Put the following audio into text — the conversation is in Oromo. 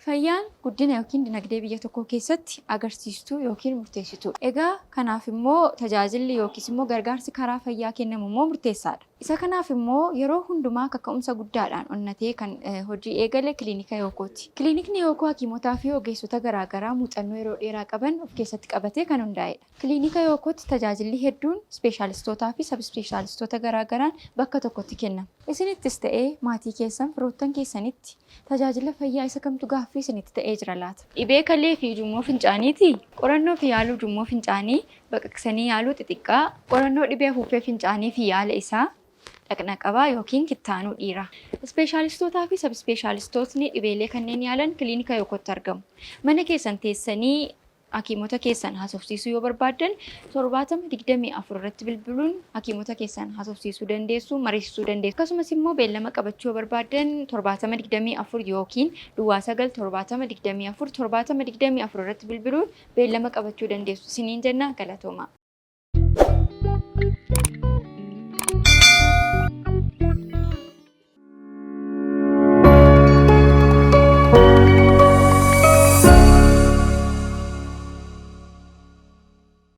Fayyaan guddina yookiin dinagdee biyya tokkoo keessatti agarsiistuu yookiin murteessituudha. Egaa kanaaf immoo tajaajilli yookiis immoo gargaarsi karaa fayyaa kennamu immoo murteessaadha. Isa kanaaf immoo yeroo hundumaa kaka'umsa guddaadhaan onnatee kan hojii eegale Kiliinika Yookooti. Kiliinikni Yookoo hakiimotaa fi ogeessota garaa garaa muuxannoo yeroo dheeraa qaban of keessatti qabatee kan hundaa'edha. Kiliinika Yookootti tajaajilli hedduun ispeeshaalistootaa fi sabispeeshaalistoota garaa garaan bakka tokkotti kennama. Isinittis ta'ee maatii keessan, firoottan keessanitti Tajaajila fayyaa isa kamtu gaaffii isinitti ta'ee jira laata? Dhibee kalee fi ujummoo fincaaniitii? Qorannoo fi yaaluu ujummoo fincaanii, baqaqsanii yaaluu xixiqqaa, qorannoo dhibee afuuffee fincaanii fi yaala isaa, dhaqna qabaa yookiin kittaanuu dhiiraa. Ispeeshaalistootaa fi sabispeeshaalistootni dhibeelee kanneen yaalan kiliinika Yookootti argamu. Mana keessan teessanii Hakiimota keessan haasofsiisuu yoo barbaaddan 70 24 irratti bilbiluun hakiimota keessan haasofsiisuu dandeessu, mariisisuu dandeessu. Akkasumas immoo beellama qabachuu yoo barbaaddan 70 24 yookiin duwwaa 9 70 24 70 24 irratti bilbiluun beellama qabachuu dandeessu isiniin jenna, galatoomaa.